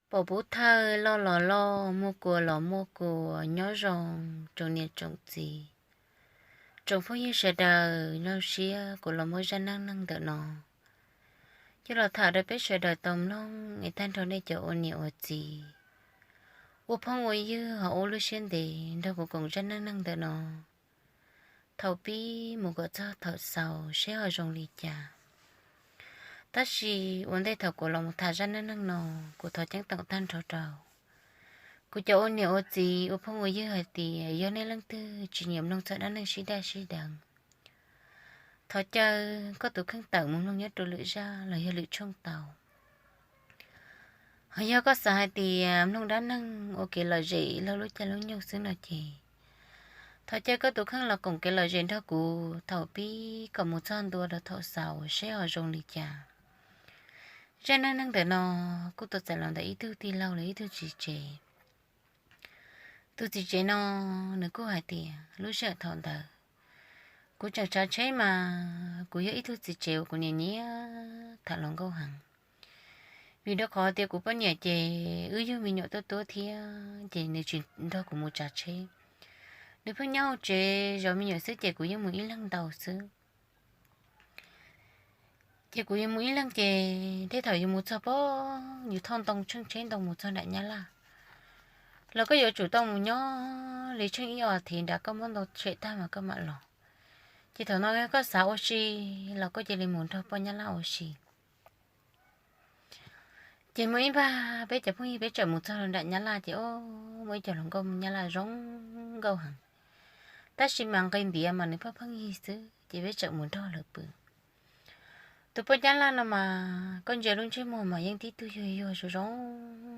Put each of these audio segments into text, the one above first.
Pom pub thawj loj los loj, muaj kua los muaj kua, nyob zoo tsoom niam tsoom txiv, tsoom phooj ywg sawv daws. Zoo siab kuv los muab zaj neej neeg ntawm no coj los tham rau peb sawv daws tau mloog es tag nrho nej cov ua niam ua txiv, ua phooj ua ywg ho ua lub siab ntev nrog kuv koom zaj neej neeg ntawm no thaum pib mus kom txog thaum xaus seb ho zoo li cas. Tab sis ua ntej thaum kuv los mus tham zaj neej neeg no, kuv thov ceeb toom tag nrho rau kuv cov ua niam ua txiv ua phooj ua ywg hais tias yog nej leej twg tsis nyiam mloog txog dab neeg sib daj sib deev, thov caw koj tus kheej tawm mus mloog nyob rau lwm zaj los yog lwm tshooj tau. Ho yog koj xav hais tias mloog dab neeg ua kev lom zem laug lub caij lub nyoog xwb no ces thov caw koj tus kheej los koom kev lom zem nrog kuv thaum pib kom mus txog ntua rau thaum xaus seb ho zoo li cas. Zaj neej neeg ntawm no kuj tau txais los ntawm ib tug tij laug los ib tug txiv tsev. Tus txiv tsev no nws kuj hais tias lub sij hawm thaum ntawd kuv tseem tsav tsheb mas kuv yog ib tug txiv tsev uas kuv nyiam nyiam tham hluas nkauj heev. Vim rau qhov tias kuv poj niam ces wb yug me nyuam tuaj tuaj thiab ces nws tsis nrog kuv mus tsav tsheb. Nws pheej nyob hauv tsev zov me nyuam xwb ces kuv yeej mus ib leeg ntau xwb. Ces kuv yuav mus ib leeg ces tej thaum yuav mus txog pem yus thauj ntoo tsheej tsheb ntoo mus txog nram Nyab Laj los koj yuav tsum tau mus nyob li tsheej ib ob thiv nrad koj muab ntoo tshem tag mas koj mam los. Ces thaum no koj xav ua si los koj cia li mus nrog poj Nyab Laj ua si. Ces muaj ib npag peb cov phooj ywg peb txawm mus txog nram Nyab Laj ces o, muaj ib co hluas nkauj Nyab Laj zoo nkauj heev, tab sis mas nqi ntiav mas nws pheej pheej yig xwb ces peb txawm mus nrog lawv pw. Tus poj Nyab Laj no mas koj ntsia lub ntsej muag mas yeej tib tug yuag yuag zoo zoo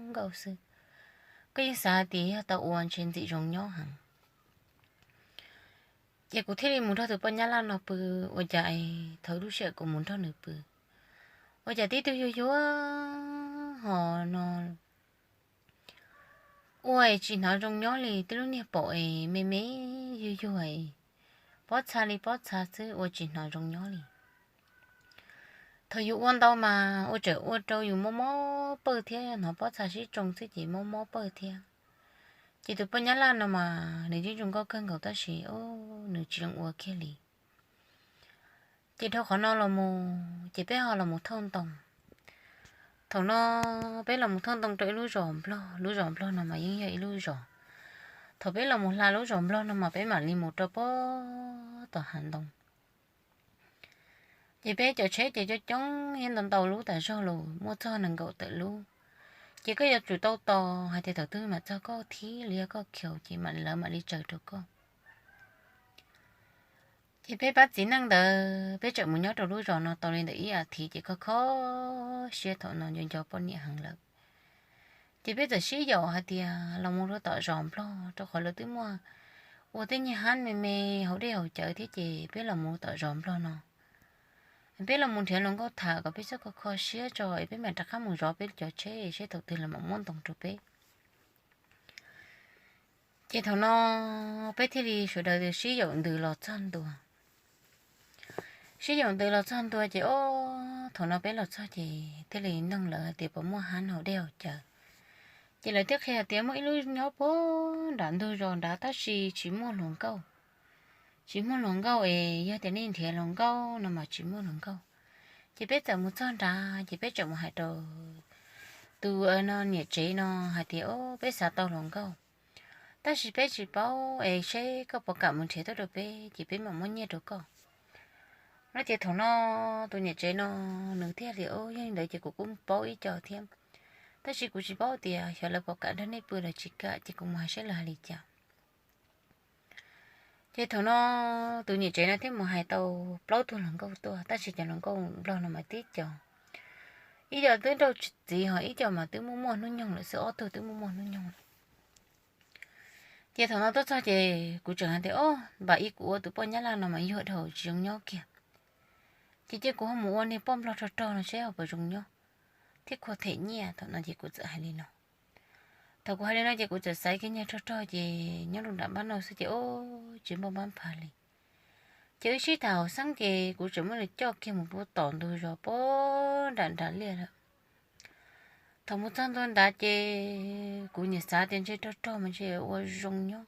nkauj xwb, koj yeej xav tias yog tau ua ntshe ntxim zoo nyob heev. Ces kuv thiaj li mus nrog tus poj Nyab Laj no pw. Ua cas thaum lub sij hawm kuv mus nrog nws pw, ua cas tib tug yuag yuag ho no ua es tsis hnov zoo nyob li, twb lub niag paum es me me yuag yuag es pob txha li pob txha xwb ua tsis hnov zoo nyob li. Thaum yus ua ntau mas ua tseem ua rau yus mob mob pawg thiab, hnov pob txha sib tsoo xwb ces mob mob pawg thiab. Ces tus poj Nyab Laj no mas nws yeej zoo nkauj kawg nkaus tab sis nws tsis zoo ua kiag li. Ces dhau qhov no los mus ces peb ho los mus thauj ntoo. Thaum no peb los mus thauj ntoo rau ib lub zos Nplog, lub zos Nplog no mas yeej yog ib lub zos, thaum peb los mus hla lub zos Nplog no mas peb mam li mus rau pem tom hav ntoo. Ces peb cov tsheb ces coob coob thiab ntau ntau lub tas zog los muaj txog nees nkaum tawm lub. Ces koj yuav tsum tau tos hais tias thaum twg mam txog koj thib los yog koj khiaus ces mam lawv mam li tsaws rau koj. Ces peb pab txiv neej ntawd peb tseem mus nyob rau lub zos no tau li ntawm ib as thiv ces kho kho siab thaum no nco nco poj niam heev lawm. Ces peb txawm sib yaum hais tias los mus rau tom zos Nplog rau qhov lawv twb muaj ua tej nyuag hab me me hauv dej hauv cawv thiab ces peb los mus tom zos Nplog no, peb los mus nrhiav hluas nkauj tham kom peb txhob kho kho siab tso es peb mam rov qab mus zov peb cov tsheb seb thaum twg lawv mam muab ntoo rau peb. Ces thaum no peb thiaj li sawv daws sib yaum ntws los txog ntua. Sib yaum ntws los txog ntua ces o, thaum no peb los txog ces thiaj li noog lawv hais tias puas muaj hab hauv dej hauv cawv. Ces lawv thiaj qhia hais tias muaj ib lub nyob puag nram ntug zos nrad tab sis tsis muaj hluas nkauj. Tsis muaj hluas nkauj es yog tias nej nrhiav hluas nkauj no mas tsis muaj hluas nkauj. Ces peb txawm mus txog nrad ces peb txawm mus hais rau tus niam tsev no hais tias o, peb xav tau hluas nkauj, tab sis peb tsis paub es seb koj puas kam mus nrhiav tuaj rau peb ces peb mam muab nyiaj rau koj. No ces thaum no tus niam tsev no nws thiaj li o, yog li ntawd ces kuv kuj paub ib co thiab, tab sis kuv tsis paub tias xyov lawv puas kam nrog nej pw los tsis kam ces kuv mus hais seb lawv hais li cas. Ces thaum no tus niam tsev no thiaj mus hais tau plaub tug hluas nkauj tuaj tab sis cov hluas nkauj Nplog no mas tib co, ib co twb nrauj txiv ho ib co mas twb muaj muaj hnub nyoog lawm xwb, ob tug twb muaj muaj hnub nyoog lawm. Ces thaum no tuaj txog ces kuv tseem hais tias o, npam ib kuv ua tus poj Nyab Laj no mas yuag dhau tsis zoo nyob kiag. Ces cia kuv ho mus ua niag poj Nplog rog rog no seb ho puas zoo nyob thiab khuv them nyiaj. Thaum no ces kuv txawm hais li no. Thaum kuv hais li no ces kuv txawm xaiv kiag niag rog rog ces nyob rau nram npab no xwb ces o, tsis npaj npab phav li. Ces wb sib tham hauv xeeb ces kuv tseem muab nws coj kiag mus pub tom ntug zos puag nram nram liaj lawm. Thaum mus txog ntua nrad ces kuv niam xav tias ntshe rog rog mas ntshe ua zoo nyob.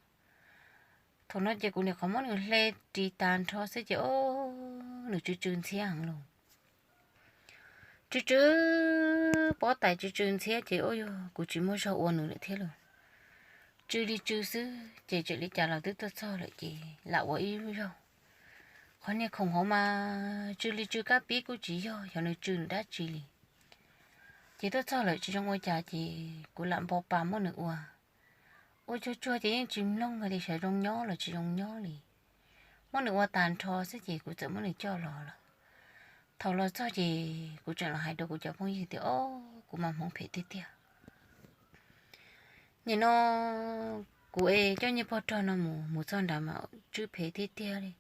Thaum no ces kuv niam qhov muab nws hle ris tas nrho xwb ces o, nws tsw tsw ntxhiab heev lawm. Tsw tsw pob tais tsw tsw ntxhiab ces o, yog kuv tsis muaj zog ua nws lawm thiab lauj. Tsw li tsw xwb ces txawm li cas los twb tuaj txog lawm ces lam ua ib lub zaug. Qhov niag khoom hauv mas tsw li tsw kab pib kuj tsis yog, xyov nws tsw nws dab tsi li. Ces tuaj txog lawm tsis zoo ua cas ces kuv lam npo pa muab nws ua. Ua tsuag tsuag ces yeej tsis mloog hais tias xyov zoo nyob los tsis zoo nyob li. Muab nws ua tas nrho xwb ces kuv txawm muab nws coj los lawm. Thaum los txog ces kuv tseem los hais rau kuv cov phooj ywg tias o, kuv mas hmoov phem tiag tiag. Nim no kuv es coj niag pog rog no mus mus txog nrad mas tsw phem tiag tiag li.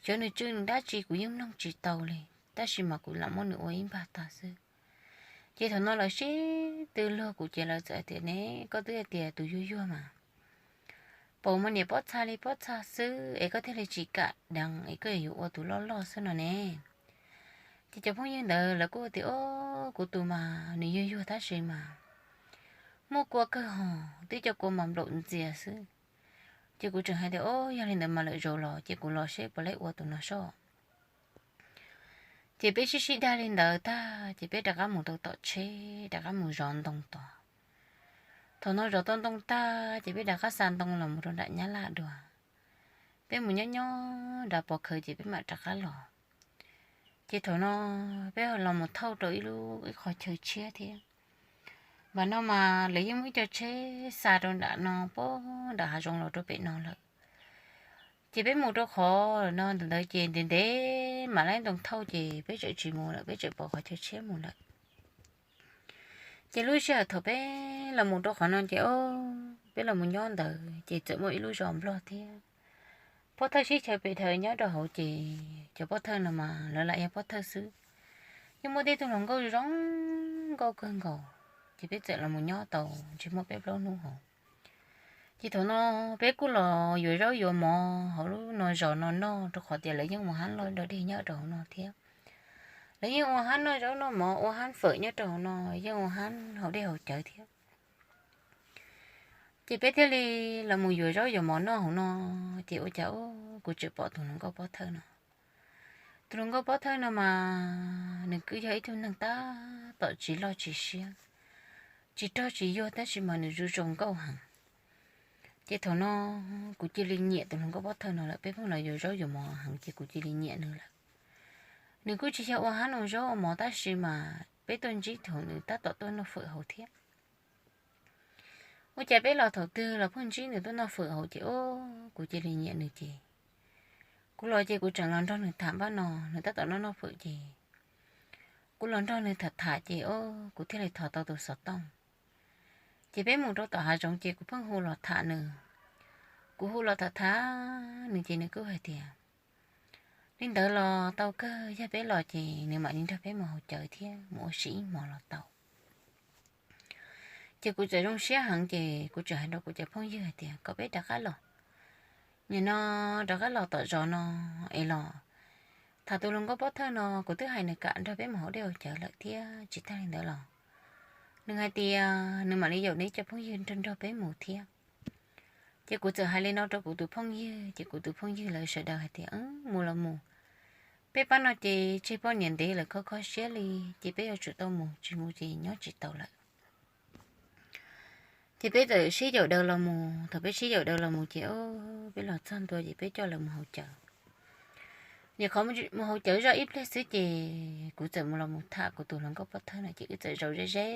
Xyov nws tsw nws dab tsi kuv yeej mloog tsis tau li, tab sis mas kuv lam muab nws ua ib npag tag xwb. Ces thaum no lawv sib tw luag kuv ces lawv txawm tias ne, koj twb hais tias tus yuag yuag mas pom mas niam pob txha li pob txha xwb es koj thiaj li tsis kam deev es koj yuav ua tus loj loj xwb no ne. Ces cov phooj ywg ntawd lawv kuj tias o, kuv tus mas nws yuag yuag tab sis mas muaj kua kawg hos, twb cov kua mas nplaum ntxias xwb. Ces kuv tseem hais tias o, yog li ntawd mas lawm zaus los ces kuv los seb puas laib ua tus no soj. Ces peb sib sib dag li ntawd tag ces peb rov qab mus rau tom tsheb rov qab mus zov ntoo tod. Thaum no zov tau ntoo tag ces peb rov qab xa ntoo los mus rau nram Nyab Laj dua. Peb mus nyob nyob nrad pov khawv ces peb mam rov qab los. Ces thaum no peb los mus thauj rau ib lub ib qho chaw tshiab thiab. Npam no mas lawv yeej muaj ib co tsheb xa rau nram no puag nram hav zoov los rau pem no lawm. Ces peb mus rau qhov no ntawd ces ntev ntev mam laib ntoo thauj ces peb txawm tsis mus lawm, peb txawm pov qhov chaw tshiab mus lawm. Ces lub sij hawm thaum peb los mus rau qhov no ces o, peb los mus nyob ntawd ces txawm muaj ib lub zos Nplog thiab. Pov thawj sib chaws pem thawj nyob rau hauv ces cov pov thawj no mas lawv lam yog pov thawj xwb. Yeej muaj tej tug hluas nkauj zoo nkauj kawg nkaus, ces peb txawm los mus nyob tau ntshe muaj peb plaub hnub hauv. Ces thaum no peb kuj los yuav zaub yuav mov hauv lub no zos no noj rau qhov tias lawv yeej ua hab loj dog dig nyob rau hauv no thiab. Lawv yeej ua hab noj zaub noj mov, ua hab fawm nyob rau hauv no, yeej ua hab haus dej haus cawv thiab. Ces peb thiaj li los mus yuav zaub yuav mov noj hauv no, ces ua cas kuv tseem pom tus hluas nkauj pov thawj no. Tus hluas nkauj pov thawj no mas nws kuj yog ib tug neeg tab tom tsis loj tsis siab, tsis rog tsis yuag tab sis mas nws zoo zoo nkauj heev. Ces thaum no kuv cia li nyiam tus hluas nkauj pov thawj no lawm, peb pheej los yuav zaub yuav mov heev ces kuv cia li nyiam nws lawm. Nws kuj tsis yog ua hab noj zaub ua mov tab sis mas peb tuaj ntsib thaum nws tab tom tuaj noj fawm hauv thiab. Ua cas peb los thaum twg los pheej ntsib nws tuaj noj fawm hauv ces o, kuv cia li nyiam nws ces kuv los ces kuv tseem los nrog nws tham npaj no, nws tab tom noj noj fawm ces kuv los nrog nws tham tham ces o, kuv thiaj li thov tau tus xov tooj. Ces peb mus rau tom hav zoov ces kuv pheej hu los tham nws. Kuv hu los tham tham nws ces nws kuj hais tias li ntawd los tau kawg, yog peb los ces nws mam li nrog peb mus haus cawv thiab mus ua si ib hmos los tau. Ces kuv txawm zoo siab heev ces kuv txawm hais rau kuv cov phooj ywg hais tias kom peb rov qab los, nim no rov qab los tom zos no es los tham tus hluas nkauj pov thawj no, kuv twb hais nws kam nrog peb mus haus dej haus cawv lawm thiab tsis tag li ntawd los nws hais tias nws mam li yaum nws cov phooj ywg nrog nrog peb mus thiab. Ces kuv txawm hais li no rau kuv tus phooj ywg ces kuv tus phooj ywg lawv sawv daws hais tias mus los mus, peb pab no ces tseg poj niam ntev lawm kho kho siab li, ces peb yuav tsum tau mus, tsis mus ces nyob tsis tau lawm. Ces peb txawm sib yaum daws los mus, thaum peb sib yaum daws los mus ces peb los txog ntua ces peb coj lawv mus haus cawv. Nim qhov mus haus cawv zoj ib pliag xwb ces kuv txawm mus los mus tham kuv tus hluas nkauj pov thawj no ces wb txawm zaum ze ze.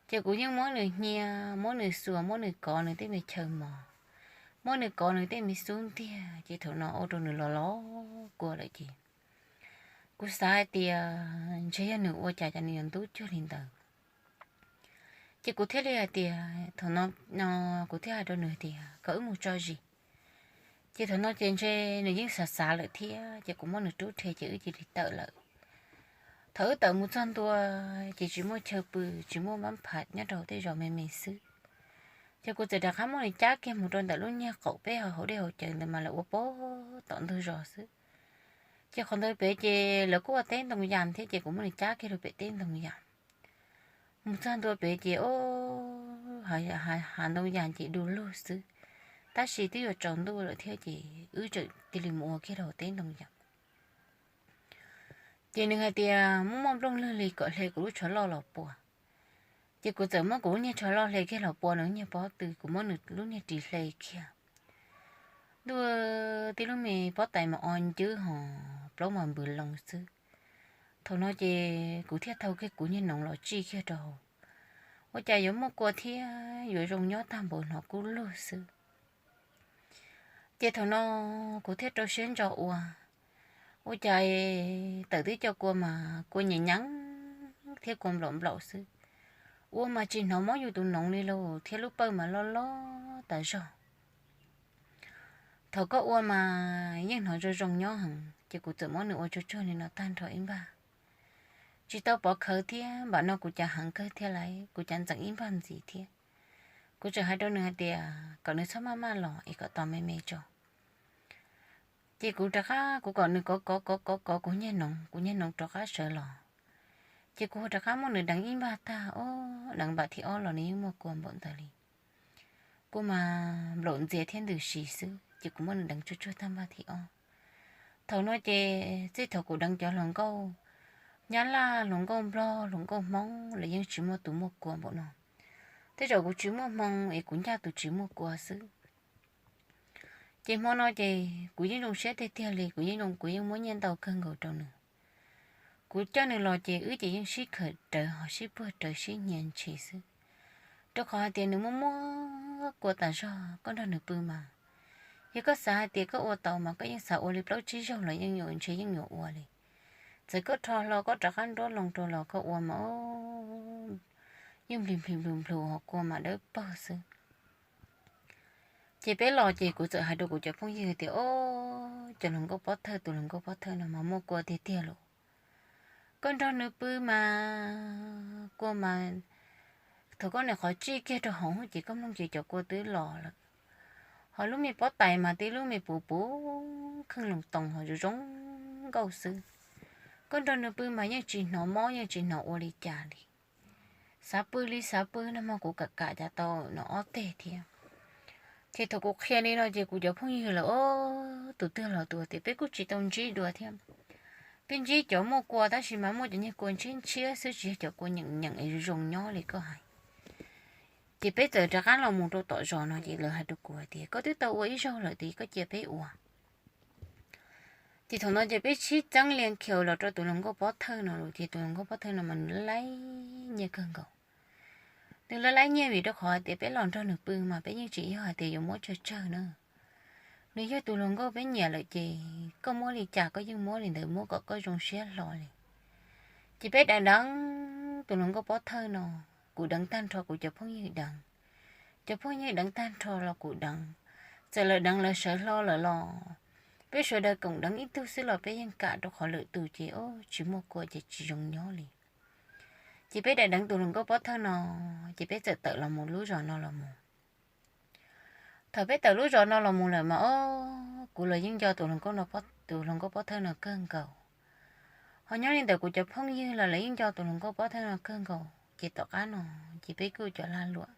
Ces kuv yeej muab nws hnia, muab nws xuas, muab nws kov nws tej me chaw mos, muab nws kov nws tej me xub ntiag ces thaum no ua rau nws los los kua lawm ces kuv xav hais tias ntshe yog nws ua cas cas nws yuav ntub cuag li ntawd. Ces kuv thiaj li hais tias thaum no, kuv thiaj hais rau nws tias kom wb mus tso zis. Ces thaum no ces ntshe nws yeej xav xav lawm thiab ces kuv muab nws rub rhe ces wb cia li tawm lawm. Thaum wb tawm mus txog ntua ces tsis muaj chaw pw, tsis muaj npab pham nyob rau hauv tej zos me me xwb. Ces kuv txawm rov qab muab nws cab kiag mus rau ntawm lub niag qaum peb haus dej haus cawv ntawd mas lawv ua pem tom ntug zos xwb. Ces qhov ntawd pem ces lawv kuj ua teb ntoo yas thiab ces kuv muab nws cab kiag rau pem teb ntoo yas. Mus txog ntua pem ces o, hav ntoo yas ces du lug xwb, tab sis twb yuav tsaus ntuj lawm thiab ces wb tseem cia li mus ua kiag rau teb ntoo yas. Ces nws hais tias muaj muaj nplooj lwg li kom hle kuv lub tsho loj los pua. Ces kuv txawm muab kuv lub niag tsho loj hle kiag los pua nws niag pob tw, kuv muab nws lub niag ris hle kiag. Ntuj, tib lub me pob tais mas o ncwb hos plaub mas npws loo xwb. Thaum no ces kuv thiaj thau kiag kuv niag noov los tsij kiag rau hauv. Ua cas yuav muaj kua thiab yuav zoo nyob tag npaum no kub lug xwb. Ces thaum no kuv thiaj rau siab ntso ua, ua cas tawm twb cov kua mas kua nyeem nyeeb thiab kua nplaum nplaum xwb. Ua mas tsis hnov mob yus tus noov li lauj, thiab lub pawj mas loj loj tas zog. Thaum koj ua mas yeej hnov zoo zoo nyob heev, ces kuv txawm muab nws ua tsuag tsuag li no tag nrho ib npag. Tsis tau pov khawv thiab, npam no kuv cas heev kawg thiab lauj, kuv cas ntxeev ib npag ntxiv thiab. Kuv tseem hais rau nws hais tias kom nws txhob maj maj los es kom tos me me tso. Ces kuv rov qab, kuv kom nws kov kov kov kov kov kuv niag noov, kuv niag noov rov qab sawv los. Ces kuv rov qab muab nws deev ib npag tag, o, deev npam thib ob los nws yeej muaj kua npaum ntawd li. Kua mas nplaum ntxias thiab ntws si xwb, ces kuv muab nws deev tsuag tsuag tag npag thib ob. Thaum no ces txij thaum kuv deev cov hluas nkauj Nyab Laj, hluas nkauj Nplog, hluas nkauj Hmoob lawv yeej tsis muaj tus muaj kua npaum no. Tej zaum kuv tsis muaj hmoo es kuv ncaj tus tsis muaj kua xwb. Ces hmo no ces kuv yeej zoo siab tiag tiag li, kuv yeej zoo, kuv yeej muab nyiaj ntau kawg nkaus rau nws. Kuv coj nws los ces wb ces yeej sib khawm rawv ho sib puag rawv sib nyias ntshis xwb, rau qhov hais tias nws muaj muaj kua tas zog, koj nrog nws pw mas, yog koj xav hais tias koj ua tau mas koj yeej xav ua li plaub tsib zaug los yeej yuav ntshe yeej yuav ua li. Txawm koj rho hlo koj rov qab nruab loo rau los koj ua mas yeej nplig nplig nplus nplus ho kua mas dawb paug xwb. Ces peb los ces kuv txawm hais rau kuv cov phooj ywg tias, o, cov hluas nkauj pob thawj, tus hluas nkauj pob thawj no mas muaj kua tiag tiag lauj. Koj nrog nws pw mas kua mas, thaum koj niam qhov tsij kiag rau hauv ces koj mloog ces cov kua twb los lawm. Ho lub me pob tais mas tib lub me puv puv kheej loos toos ho zoo zoo nkauj xwb. Koj nrog nws pw mas yeej tsis hnov mob yeej tsis hnov ua li cas li. Xav pw li xav pw no mas kuv kam kam cas tau no ob teg thiab. Ces thaum kuv qhia li no ces kuv cov phooj ywg lawm, o, tus twg los tus tias peb kuj tsis tau ntsib dua thiab. Peb ntsib cov muaj kua tab sis mas muaj cov niag kua ntshiab ntshiab xwb tsis yog cov kua nyeem nyeem es zoo nyob li koj hais. Ces peb txawm rov qab los mus rau tom zos no ces lawv hais rau kuv hais tias koj twb tau ua ib zaug lawm tias koj cia peb ua. Ces thaum no ces peb sib txeeb lia khiaus los rau tus hluas nkauj pob thawj no lawm ces tus hluas nkauj pob thawj no mas nws laib nyiaj kawg nkaus. Nws laib laib nyiaj vim rau qhov hais tias peb los nrog nws pw mas peb yeej tsis yog hais tias yuav muab tsawg tsawg na. Nws yog tus hluas nkauj peb nyiam lawm ces koj muab li cas koj yeej muab li ntawd muab kom koj zoo siab hlo li. Ces peb deev deev tus hluas nkauj pob thawj no, kuv deev tag nrho kuv cov phooj ywg deev, cov phooj ywg deev tag nrho los kuv deev. Txawm lawv deev lawv sawv hlo lawm los peb sawv daws koom deev ib tug xwb los peb yeej kam rau qhov lwm tus ces o tsis muaj kua ces tsis zoo nyob li. Ces peb deev deev tus hluas nkauj pob thawj no, ces peb txawm tawm los mus lub zos no los mus. Thaum peb tawm lub zos no los mus lawm mas o, kuv los yeej nco tus hluas nkauj no, tus hluas nkauj pob thawj no kawg nkaus. Ho nyob li ntawm kuv cov phooj ywg los lawv yeej nco tus hluas nkauj pob thawj no kawg nkaus ces tom qab no ces peb kuj cov lag luam,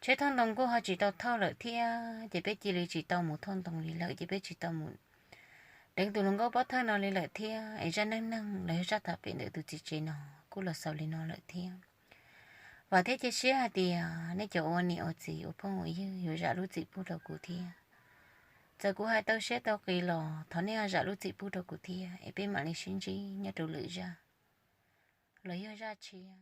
tsheb thauj ntoo kuj ho tsis tau thauj lawm thiab ces peb cia li tsis tau mus thauj ntoo li lawm ces peb tsis tau mus deev tus hluas nkauj pob thawj no li lawm thiab es zaj neej neeg los yog zaj tham pem ntawm tus txiv tsev no kuj los xaus li no lawm thiab. Vam thiab cia siab hais tias nej cov ua niam ua txiv ua phooj ua ywg yuav zam lub txim pub rau kuv thiab. Txawm kuv hais tau siab tau qis los thov nej zam lub txim pub rau kuv thiab es peb mam li sib ntsib nyob rau lwm zaj los yog zaj tshiab.